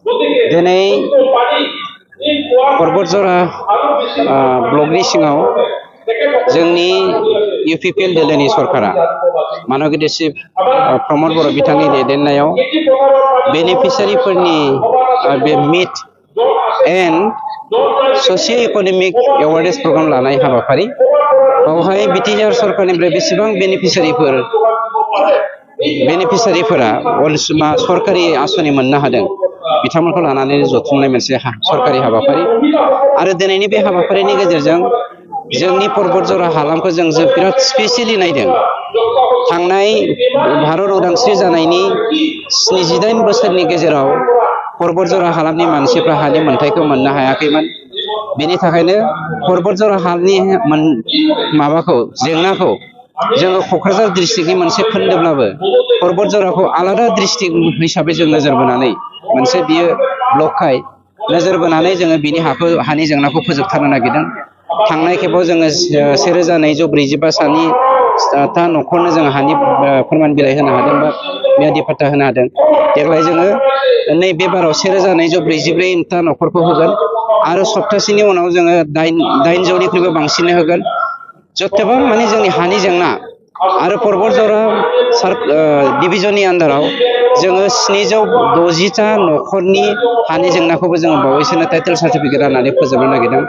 दिनै पर्बतजरा ब्लकनि सिङाव जोंनि UPPL दोलोनि सरकारा माननीय चिफ प्रमद बर' बिथांनि दैदेननायाव बेनिफिसियारिफोरनि बे मिट एन्ड ससियो इक'नमिक एवारनेस प्रग्राम लानाय हाबाफारि बावहाय बिटिआर सरकारनिफ्राय बेसेबां बेनिफिसियारिफोरा सरकारि आसनि मोननो हादों बिथांमोनखौ लानानै जथुमनाय मोनसे सरकारि हाबाफारि आरो दिनैनि बे हाबाफारिनि गेजेरजों जोंनि पर्बतजरा हालामखौ जों बिराद स्पेसियेलि नायदों। थांनाय भारत उदांस्रि जानायनि 78 बोसोरनि गेजेराव पर्बतजरा हालामनि मानसिफ्रा हानि मोनथायखौ मोननो हायाखैमोन। बेनि थाखायनो पर्बतजरा हालामनि जेंनाखौ जोङो क'क्राझार डिस्ट्रिक्टनि मोनसे खोन्दोब्लाबो पर्बतजराखौ आलादा डिस्ट्रिक्ट हिसाबै जों नोजोर बोनानै मोनसे बियो ब्लकखाय नोजोर बोनानै जोङो बिनि हानि जेंनाखौ फोजोबथारनो नागिरदों। थांनाय खेबाव जोङो 1245 सानि न'खरनो जोङो हानि फोरमान बिलाइ होनो हादों बा मियादि पाट्टा होनो हादों। देग्लाय जोङो नैबे बाराव 1244 न'खरखौ होगोन आरो सप्तासेनि उनाव जोङो 800निख्रुइबो बांसिन होगोन। जथेबां माने जोंनि हानि जेंना आरो पर्बतजरा डिभिजननि आन्दाराव जोङो 760टा न'खरनि हानि जेंनाखौबो जोङो बावैसोनो टाइटेल सार्टिफिकेट राननानै फोजोबनो नागिरदों।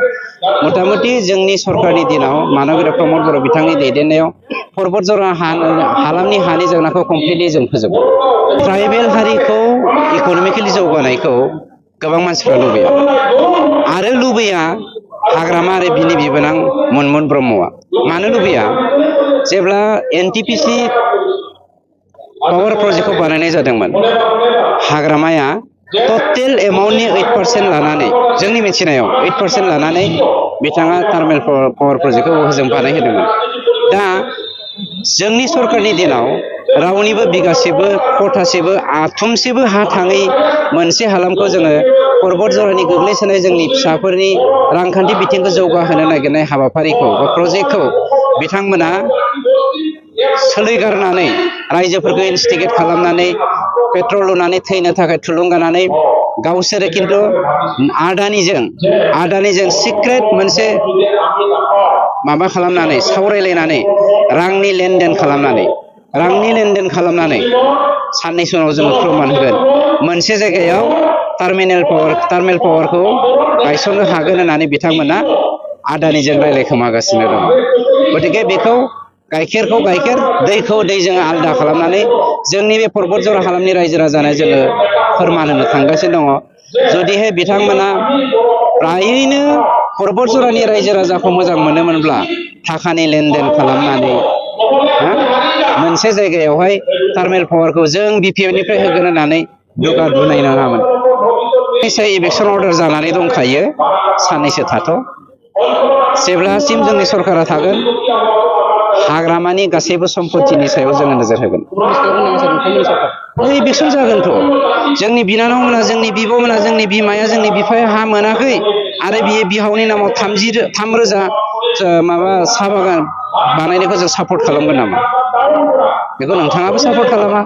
मथामथि जोंनि सरकारनि दिनाव माननीय प्रमद बर' बिथांनि दैदेननायाव पर्बतजरा हालामनि हानि जेंनाखौ कमप्लिटलि जों फोजोबो। ट्राइबेल हारिखौ इक'नमिकेलि जौगानायखौ गोबां मानसिफ्रा लुबैया आरो लुबैया हाग्रामा आरो बिनि बिबोनां मनमोहन ब्रह्मआ। मानो लुबैया? जेब्ला NTPC पावार प्रजेक्टखौ बानायनाय जादोंमोन, हाग्रामाया टटेल एमाउन्टनि 8% लानानै जोंनि मिथिनायाव 8% लानानै बिथाङा थार्मेल पावार प्रजेक्टखौ हजों बानायहोदोंमोन। दा जोंनि सरकारनि दिनाव रावनिबो बिगासेबो खथासेबो आथुमसेबो हा थाङै मोनसे हालामखौ जोङो पर्बतजरानि गोग्लैसोनाय जोंनि फिसाफोरनि रांखान्थि बिथिंखौ जौगाहोनो नागिरनाय हाबाफारिखौ बा प्रजेक्टखौ बिथांमोना सोलिगारनानै रायजोफोरखौ इनस्टिगेट खालामनानै पेट्रल लुनानै थैनो थाखाय थुलुंगानानै गावसोरो खिन्थु आदानिजों सिक्रेट मोनसे सावरायलायनानै रांनि लेनदेन खालामनानै साननैसो उनाव जोङो फोरमान होगोन। मोनसे जायगायाव टार्मेल पावारखौ गायसननो हागोन होननानै बिथांमोना आदानिजों रायलायखोमागासिनो दङ। गतिके बेखौ गाइखेरखौ गाइखेर, दैखौ दै जोङो आलादा खालामनानै जोंनि बे पर्बतजरा हालामनि रायजो राजानो जोङो फोरमान होनो थांगासिनो दङ। जुदिहाय बिथांमोना फ्रायैनो पर्बतजरानि रायजो राजाखौ मोजां मोनोमोनब्ला थाखानि लेनदेन खालामनानै मोनसे जायगायावहाय टार्मेल पावारखौ जों BPFनिफ्राय होगोन होननानै दुगा दुनाय नङामोन। इलेक्सन अर्डार जानानै दंखायो, साननैसो थाथ'। जेब्लासिम जोंनि सरकारा थागोन हाग्रामानि गासैबो सम्पतिनि सायाव जोङो नोजोर होगोन। इलेक्सन जागोनथ'। जोंनि बिनानावमोना, जोंनि बिब'मोना, जोंनि बिमाया, जोंनि बिफाया हा मोनाखै आरो बियो बिहावनि नामाव 33,000 साहा बागान बानायनायखौ जों सापर्ट खालामगोन नामा? बेखौ नोंथाङाबो सापर्ट खालामा।